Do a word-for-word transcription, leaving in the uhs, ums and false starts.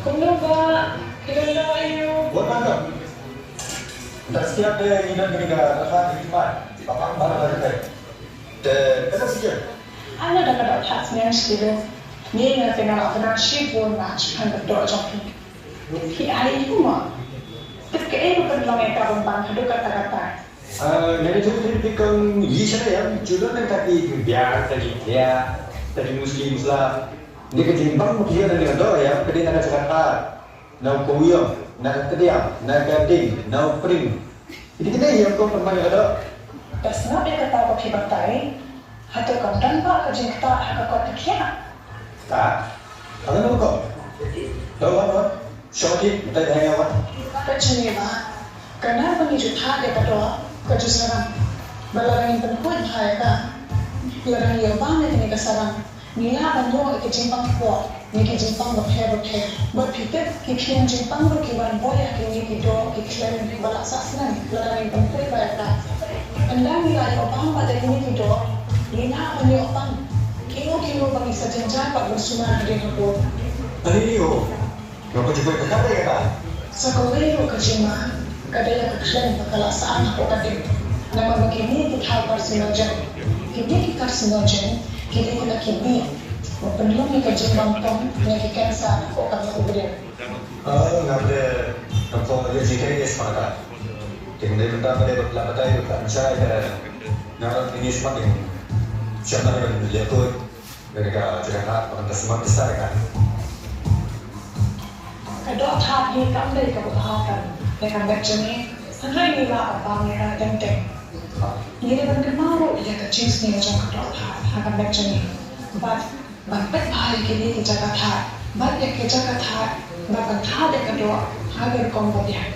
Kumno ba ki don doh ïa u? Wat ban don. Nda siap de ngi don kane ka dohkha ka jingmai. Ba pang ba la ka te. Te ka doh shisien. Ano da ka doh thad snem shisien. Ngi nga te nga la pynang shibun na shaphang ka doh jong phi. Phi ai ïa u ma. Tip kaei ba pynlong ïa ka ban ban haduh katta katta. Nga ni tu tu pi kong yi sha ya ju don ka ki biar ka ki ya ka ki muslim muslim. Ni ka jingbang ma ki ya ni ka doh ya ka dei na ka Jakarta. Na u koyong, na ka kdiang, na ka ding, na u pring. Ki dei ki dei ya ko pynban ka doh. Ba sngap ïa kata ba phi batai. Hato kam don ba ka jingktah ha ka kot ka khiah? Ktah. Ka don ko. Don don don. Shong ki, batai dei nga wat. Peit shane ba. Ka nar ba ngi ju thad ïa ka doh, ka ju sarang. Ba lada ngin pynkoit bha ïa ka. Lada ngi ïoh bam ïa kane ka sarang. Ngi lah ban ïoh ïa ka jingpang kpoh, ïa ka jingpang bapher bapher. Bad phi tip, ki khlem jingpang ruh ki wan boi ha kine ki doh, ki khlem ba la sah snem, lada ngin pynkoit bha ïa ka. Ynda ngi la ïoh bam bad ïa kine ki doh, ngi lah ban ïoh pang. Kino kino ba ngi sa jynjar bad ban sumar hadien ha pud. Ani o. Nga pynjukut ka kata kata. Sa kawei ruh ka jingma, ka dei ka khlem ba ka la sah hapoh ka ding. Namar ba kine ki thaw carcinogen. Kine ki carcinogen, ki dei kita ki bih ba pynlong ïa ka jingbam tong na ki cancer hapoh ka ding. Ah, nga pde, nga pde ïa jingkyrkhu ïa sma ka. Te nga dei mynta ka dei ba la batai ba ka ansha ïa ka nga rot ni sma ding. Sha na ïa ka. Ka doh thad hi kam dei kaba bha tam ïa ka met jong ngi, hynrei ngi lah ban bam ïa ka teng teng. Ngi dei ban kynmaw ruh ïa ka jingsniew jong ka doh thad ha ka met jong ngi. Bad ban peit bha ïa kine ki jaka thad bad ïa ki jaka thad bad ban thad ïa ka doh ha ka rukom ba biang.